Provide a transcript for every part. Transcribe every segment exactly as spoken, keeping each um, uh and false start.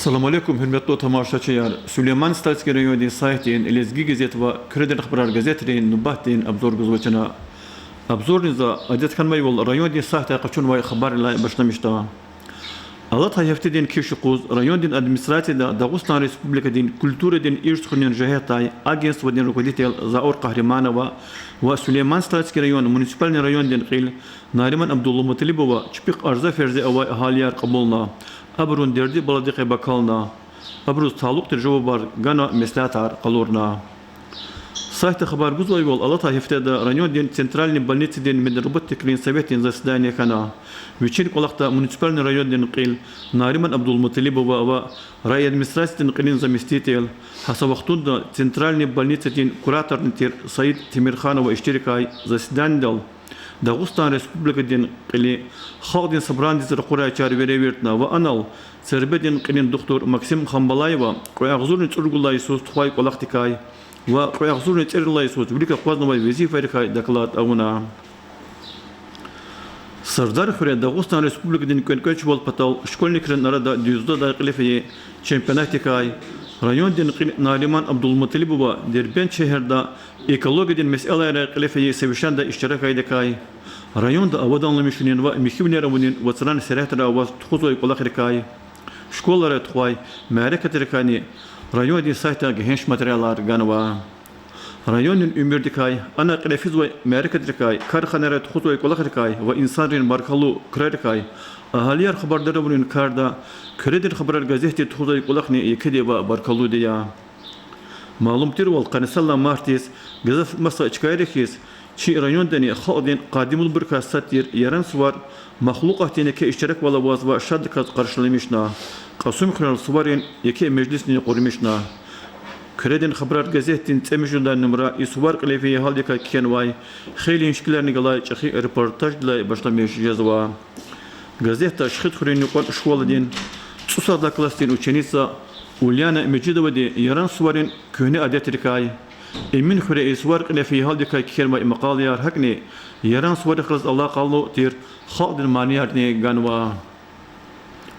Салам алейкум, гьуьрметлу тамашачияр! Сулейман-Стальский райондин сайтдин Лезги газет ва Куьредин хабарар газетрин нубатдин обзор гузва чна. Обзорни за, адет хьанвайвал, райондин сайтдай къачунвай хабаррилай башламишда. Алатай гьафтедин киш юкъуз райондин администрацияда Дагъустан Республикадин культурадин ирс хуьнин жигьетдай агентстводин руководитель Заур Къагьриманова ва Сулейман-Стальский район муниципальный райондин кьил Нариман Абдулмуталибова чпихъ арза-ферза авай агьалияр кьабулна, абурун дерди-баладихъ эгь акална, абуруз талукь тир жавабар гана, меслятар къалурна. Сайтда хабар гузвайвал, алатай гьафтеда райондин центральный больницадин медработникрин советдин заседание хьана. Вичин кӀвалахда муниципальный райондин кьил Нариман Абдулмуталибова ва райадминистрациядин кьилин заместитель, гьа са вахтунда центральный больницадин кураторни тир Саид Темирханова иштиракай заседанидал Дагъустан Республикадин кьили Халкьдин Собранидиз ракъурай чар веревирдна ва анал Цербедин кьилин духтур Максим Хамбалаева кьве агъзурни цӀуругуд лагьай йисуз тухвай кӀвалахдикай ва кьве агъзурни цӀерид лагьай йисуз вилик акъвазнавай везифайрикай доклад авуна. Сардархуьре Дагъустан Республикадин кӀвенкӀвечвал патал школьникрин арада дзюдодай кьиле фейи чемпионатдикай райондин кьил Нариман Абдулмуталибова Дербент шегьерда экологиядин месэлайрай кьиле фейи совещанидал иштиракайдакай, районда аваданламишунин ва михьивилер авунин вацран сергьятра аваз тухузвай кӀвалахрикай, школайрай тухвай мярекатрикайни райондин сайтда гегьенш материалар ганва. Райондин уьмуьрдикай, ана кьиле физвай мярекатрикай, карханайрай тухузвай кӀвалахрикай ва инсанрин баркаллу крарикай агьалияр хабардар авунин карда Куьредин хабарар газетди тухузвай кӀвалахни екеди ва баркаллуди я. Малум тирвал, къанни сад лагьай мартдиз, гзаф маса чкайра хьиз, чи райондани халкьдин къадимулубурукай сад тир Яран сувар махлукьатдин еке иштираквал аваз ва шаддаказ къаршиламишна, Кьасум хуьрел суварин еке межлисни къурмишна. Куьредин хабарар газетдин цӀемуьжуьд лагьай нумра и сувар кьиле фейи гьалдикай кхьенвай хейлин шикиларни галай чӀехи репортаждилай башламиш жезва. Газетда Шихидхуьруьн юкьван школадин цӀусад лагьай классдин ученица Ульяна Межидовади Яран суварин куьгьне адетрикай, Эминхуьре и сувар кьиле фейи гьалдикай кхьенвай макъалаяр, гьакӀни Яран суварихъ галаз алакъалу тир халкьдин маниярни ганва.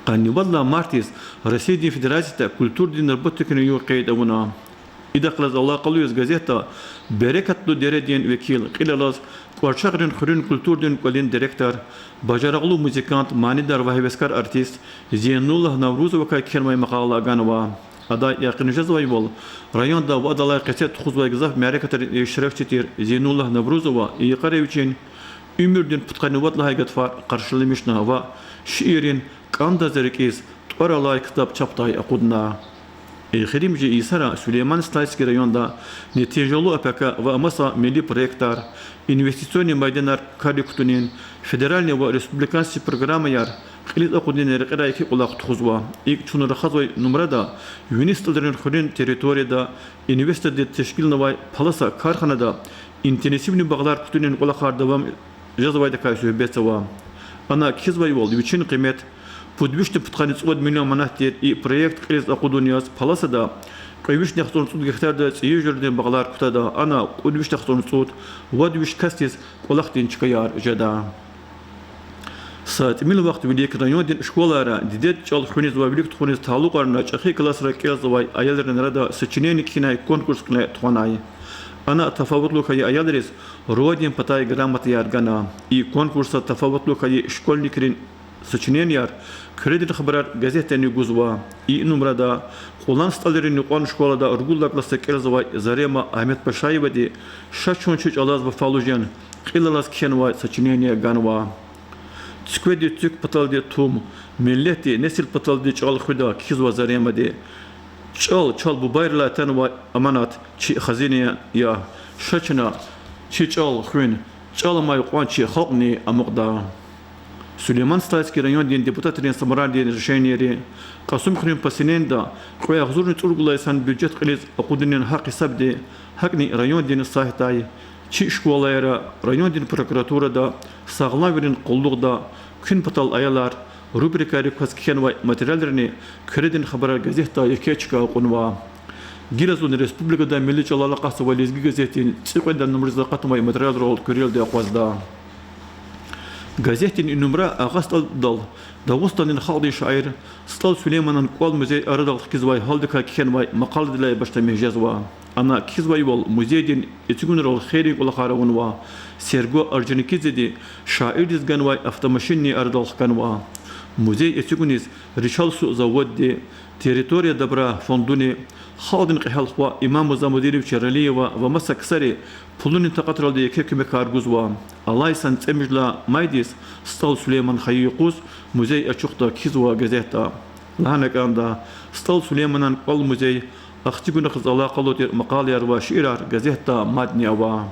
Къанни вад лагьай мартдиз Россиядин Федерацияда культурадин работникрин югъ къейд авуна. Идахъ галаз алакъалу яз газетда Берекатлу дередин векил, кьил алаз Кьварчагърин хуьруьн культурадин кӀвалин директор, бажарагълу музыкант, манидар ва гьевескар артист Зейнуллагь Наврузовакай кхьенвай макъала ганва. Адай якъин жезвайвал, районда ва адалай къецед тухузвай гзаф мярекатрин иштиракчи тир Зейнуллагь Наврузова и йикъара вичин уьмуьрдин пудкъанни вад лагьай гатфар къаршиламишна ва шииррин КӀандаз рикӀиз тӀвар алай ктаб чапдай акъудна. Эхиримжи йисара Сулейман-Стальский районда нетижалу АПК ва маса милли проектар, инвестиционный майданар кардик кутунин, федеральный ва республиканский программаяр кьилиз акъудунин рекьерай еке кӀвалах тухузва. ИкӀ чун рахазвай нумрада Вини СтӀалрин хуьруьн территорияда инвесторди тешкилнавай Паласа карханада интенсивный багълар кутунин кӀвалахар давам жезвайдакай суьгьбетзава. Ана кхьизвайвал, вичин къимет пуд вишни пудкъанни цӀувад миллион манат тир и проект кьилиз акъудун яз Паласада кьве вишни яхцӀурни цӀуд гектарда цӀийи жуьредин багълар кутада, ана кьуд вишни яхцӀурни цӀуд вад виш касдиз кӀвалахдин чкаяр жеда. Са тӀимил вахтвилик райондин школайра дидед чӀал хуьниз ва вилик тухуниз талукьарна чӀехи классра кӀелзавай аялрин арада сочинение кхьинай конкурс кьиле тухванай. Ана тафаватлу хьайи аялриз руадин патай грамотаяр гана. И конкурсда тафаватлу хьайи школьникрин сочиненияр Куьредин хабарар газетдани гузва. И нумрада Кьулан СтӀалрин юкьван школада ругуд лагьай классда кӀелзавай Зарема Агьмедпашаевади Ша чун чи чӀалаз вафалу жен кьил алаз кхьенвай сочинение ганва. Цуькведи цуьк паталди тум, миллетди несил паталди чӀал хуьда кхьизва Заремади. ЧӀал чал бубайрилай атанвай аманат, чи хазина я. Ша чна чи чӀал хуьн, чӀал амай кьван чи халкьни амукьда. Сулейман-Стальский райондин депутатрин собраниедин решениейри, Кьасум хуьруьн поселенида кьве агъзурни цӀуругуд лагьай йисан бюджет кьилиз акъудунин гьахъ-гьисабди, гьакӀни райондин сайтдай, чи школайра, райондин прокуратурада, Сагъламвилин къуллугъда, Куьн патал аялар рубрикайрик кваз кхьенвай материалрини Куьредин хабарар газетда еке чка кьунва. Гила зун республикада милли чӀалал акъатзавай Лезги газетдин цӀикьвед лагьай нумрадиз акъатнавай материалрал куьрелди акъвазда. Газетдин и нумра Агъа СтӀалдал Дагъустандин халкьдин шаир СтӀал Сулейманан кӀвал музей арадал хкизвай гьалдикай кхьенвай макъаладилай башламиш жезва. Ана кхьизвайвал, музейдин эцигунрал хийирин кӀвалахар авунва. Серго Орджоникидзеди шаирдиз ганвай автомашинни арадал хканва. Музей эцигуниз ричал суъ заводди, Территория добра фондуни, халкьдин кьегьал хва Имам Музамудинович Яралиева ва маса ксари пулунин такьатралди еке куьмекар гузва. Алай йисан цӀемуьжуьд лагьай майдиз СтӀал Сулейман хайи юкъуз музей ачухда кхьизва газетда. Лагьана кӀанда, СтӀал Сулейманан кӀвал музей, ахцегунахъ алакъалу тир макъалаяр ва шиирар газетда мадни ава.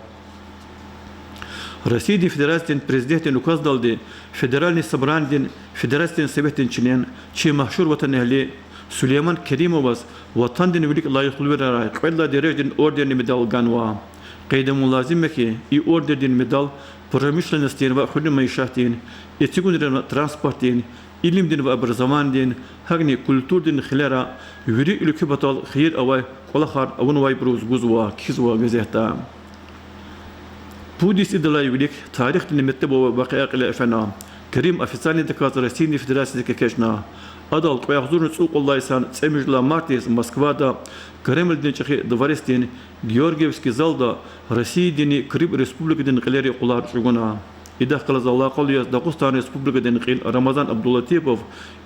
Россиядин Федерациядин Президентдин указдалди Федеральный Собранидин Федерациядин Советдин член, чи машгьур ватанэгьли Сулейман Керимоваз Ватандин вилик лайихлувилерай кьвед лагьай дережадин орденни медал ганва. Къейд авун лазим я хьи, и ордендин медал промышленностдин ва хуьруьн майишатдин, эцигунрин ва транспортдин, илимдин ва образованидин, гьакӀни культурадин хилера вири уьлкве патал хийир авай кӀвалахар авунвайбуруз гузва, кхьизва газетда. Пуд йис идалай вилик тарихдин метлеб авай вакъиа кьиле фена. Крым официальный даказ Россиядин Федерациядик экечӀна. Адал кьве агъзурни цӀукьуд лагьай йисан цӀемуьжуьд лагьай мартдиз Москвада Кремлдин ЧӀехи дворецдин Георгиевский залда Россиядинни Крым Республикадин кьилери къулар чӀугуна. Идахъ галаз алакъалу яз Дагъустан Республикадин кьил Рамазан Абдулатипов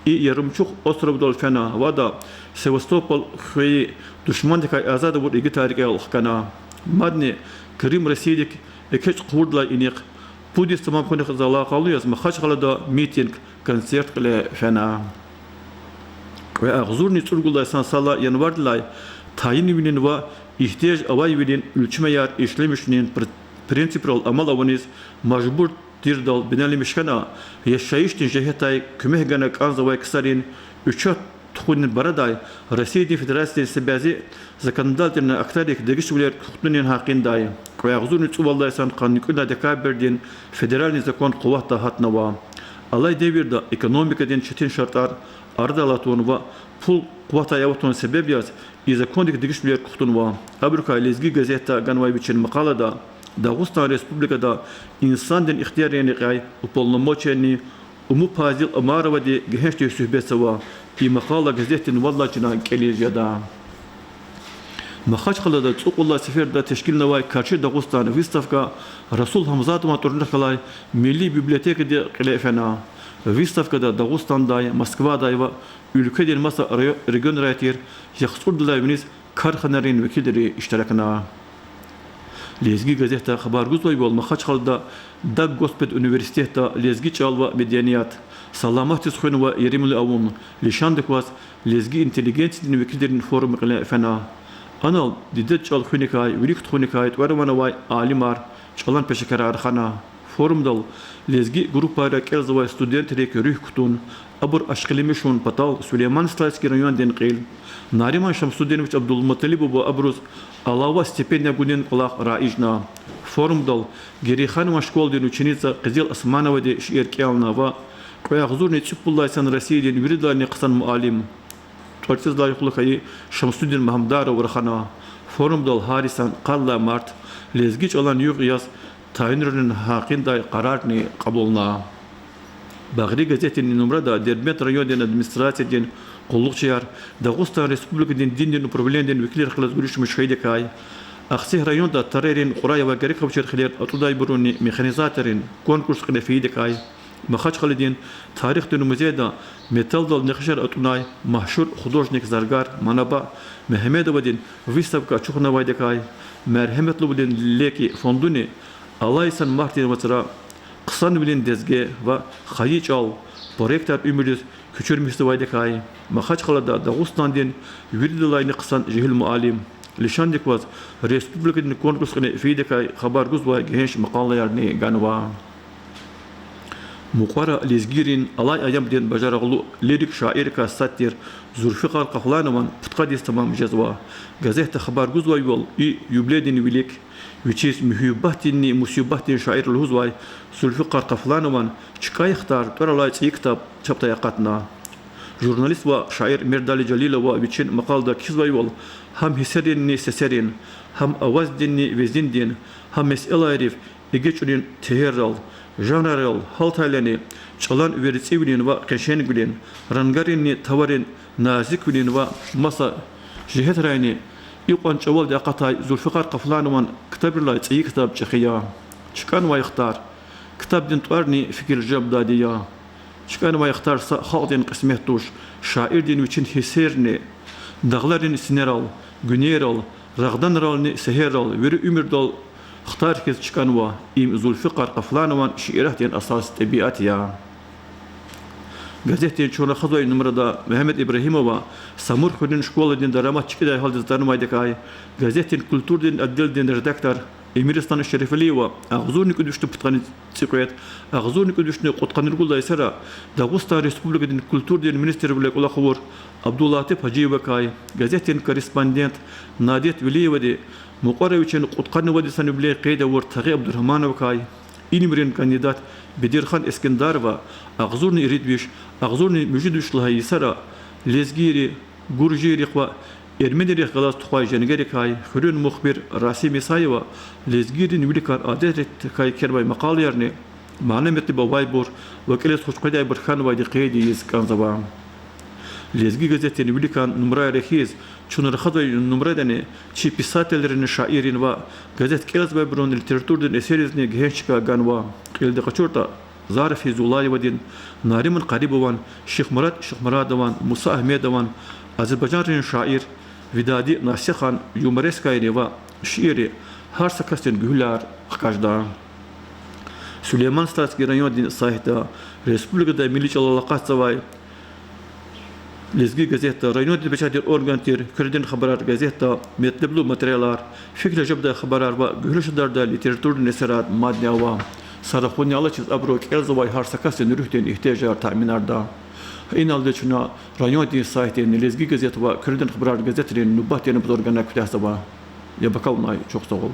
и Ярымчух островдал фена ва ада Севастополь хвейи душмандикай азад авур игитар рикӀел хкана. Мадни Крым Россиядик экечӀ хъувурдалай инихъ, пуд йис тамам хьунихъ галаз алакъалу яз Махачкъалада митинг, концерт кьиле фена. Кьве агъзурни цӀуругуд лагьай йисан сала январдилай тайинвилин ва игьтияж авайвилин уьлчмеяр ишлемишунин пр-, принципрал амал авуниз мажбур тирдал бинеламиш хьана, яшайишдин жигьетдай куьмек гана кӀанзавай ксарин уьчет тухунин барадай Россиядин Федерациядин са бязи законодательный актарик дегишвилер кухтунин гьакъиндай кьве агъзурни цӀувад лагьай йисан къанни кӀуьд лагьай декабрдин федеральный закон къуватда гьатнава. Алай девирда экономикадин четин шартӀар арадал атун ва пул къуватай аватун себеб яз и закондик дегишвилер кухтунва. Абурукай Лезги газетда ганвай вичин макъалада Дагъустан Республикада инсандин ихтияррин рекьяй уполномоченный Уму Пазил Омаровади гегьеншдиз суьгьбетзава. И макъала газетдин вад лагьай чна кӀелиз жеда. Махачкъалада цӀукьуд лагьай сеферда тешкилнавай Карчи Дагъустан выставка Расул Гьамзатован тӀварунихъ галай Милли библиотекади кьиле фена. Выставкада Дагъустандай, Москвадай ва уьлкведин маса райо-, регионрай тир яхцӀурдалай виниз карханайрин векилри иштиракна. Лезги газетда хабар гузвайвал, Махачкъалада Даггоспедуниверситетда лезги чӀал ва меденият, саламатдиз хуьн ва еримлу авун лишандик кваз лезги интеллигенциядин векилрин форум кьиле фена. Анал дидед чӀал хуьникай, вилик тухуникай тӀвар-ван авай алимар, чӀалан пешекарар хана. Форумдал лезги группайра кӀелзавай студентрик руьгь кутун, абур ашкъилмишун патал Сулейман-Стальский райондин кьил Нариман Шамсудинович Абдулмуталибова абуруз алава стипендия гунин кӀвалах раижна. Форумдал Герейханован школадин ученица Къизил Османовади шиир кӀелна ва кьве агъзурни цӀипуд лагьай йисан Россиядин виридалайни хъсан муаллим, тӀварцӀиз лайихлу хьайи Шамсудин Мугьаммадаров рахана. Форумдал гьар йисан къад лагьай март лезги чӀалан югъ яз тайинарунин гьакъиндай къарарни кьабулна. Багъри газетдин и нумрада Дербент райондин администрациядин къуллугъчияр, Дагъустан Республикадин диндин управленидин векилрихъ галаз гуьруьшмиш хьайидакай, Ахцегь районда тарарин кьурай авай герек авачир хилер атӀудайбурунни механизаторрин конкурс кьиле фейидакай, Махачкъаладин тарихдин музейда металдал нехишар атӀунай машгьур художник-заргар Манаба Мегьамедовадин выставка ачухнавайдакай, Мергьеметлувилин леки фондуни алай йисан мартдин вацра Хъсанвилин дезге ва Хайи чӀал проектар уьмуьриз куьчуьрмишзавайдакай, Махачкъалада Дагъустандин виридалайни хъсан жегьил муаллим лишандик кваз республикадин конкурс кьиле фейидакай хабар гузвай гегьенш макъалаярни ганва. Мукьвара лезгийрин алай аямдин бажарагълу лирик шаиррикай сад тир Зульфикъар Къафланован пудкъад йис тамам жезва. Газетда хабар гузвайвал, и юбилейдин вилик вичиз муьгьуьббатдинни мусибатдин шаир лугьузвай Зульфикъар Къафланован ЧкӀай хтар тӀвар алай цӀийи ктаб чапдай акъатна. Журналист ва шаир Мердали Жалилова вичин макъалада кхьизвайвал, гьам гьиссеринни сесерин, гьам аваздинни везиндин, гьам месэлайрив эгечӀунин тегьеррал, жанрарал гьалтайлани, чӀалан верцӀивилин ва къешенгвилин, рангаринни таварин назиквилин ва маса жигьетрайни икьван чӀавалди акъатай Зулфикъар Къафланован ктабрилай цӀийи ктаб чӀехи я. ЧкӀанвай хтар. Ктабдин тӀварни фикир жабдайди я. ЧкӀанвай хтар са халкьдин кьисмет туш, шаирдин вичин гьиссерни, дагъларин синерал, гуьнейрал, рагъданрални сегьеррал, вири уьмуьрдал хтар хьиз чкӀанва. Им Зулфикъар Къафланован шииратдин асас тӀебиат я. Газетдин чун рахазвай нумрада Мегьамед Ибрагьимова Самур хуьруьн школадин дарамат чкӀидай гьалдиз атанвайдакай, газетдин культурадин отделдин редактор Эмирислан Шерифалиева агъзурни кӀуьд вишни пудкъанни цӀикьвед, агъзурни кӀуьд вишни кьудкъанни ругуд лагьай йисара Дагъустан Республикадин культурадин министрвиле кӀвалах авур Абдулатиф Гьажиевакай, газетдин корреспондент Надет Велиевади, мукьвара вичин кьудкъанни вад йисан юбилей къейд авур Тагъи Абдурагьмановакай, илимрин кандидат Бедирхан Эскендарова агъзурни ирид виш, агъзурни муьжуьд виш лагьай йисара лезгийри, гуржийрихъ ва эрменийрихъ галаз тухвай женгерикай, хуьруьн мухбир Расим Исаева лезгийрин виликан адетрикай кхьенвай макъалаярни мана-метлеб авайбур ва кӀелиз хуш къведайбур хьанвайди къейд ийиз кӀанзава. Лезги газетдин виликан нумрайра хьиз, чун рахазвай нумрадани чи писателринни шаиррин ва газет кӀелзавайбурун литературадин эсерризни гегьенш чка ганва. Кьилди къачуртӀа, Зара Фейзуллаевадин, Нариман Къарибован, Шихмурад Шихмурадован, Муса Агьмедован, азербайжанрин шаир Видади Насихан юморескайри ва шиирри гьар са касдин гуьгьуьлар хкажда. Сулейман-Стальский райондин сайтда, республикада милли чӀалал акъатзавай Лезги газетда, райондин печатдин орган тир Куьредин хабарар газетда метлеблу материалар, фикирда жабдай хабарар ва гуьгьуьл шадардай литературадин эсерар мадни ава. Са рахунни алачиз абуру кӀелзавай гьар са касдин руьгьдин игьтияжар таъминарда. Иналди чна райондин сайтдин, Лезги газет ва Куьредин хабарар газетрин нубатдин обзор гана куьтягьзава. Яб акалунай чухсагъул.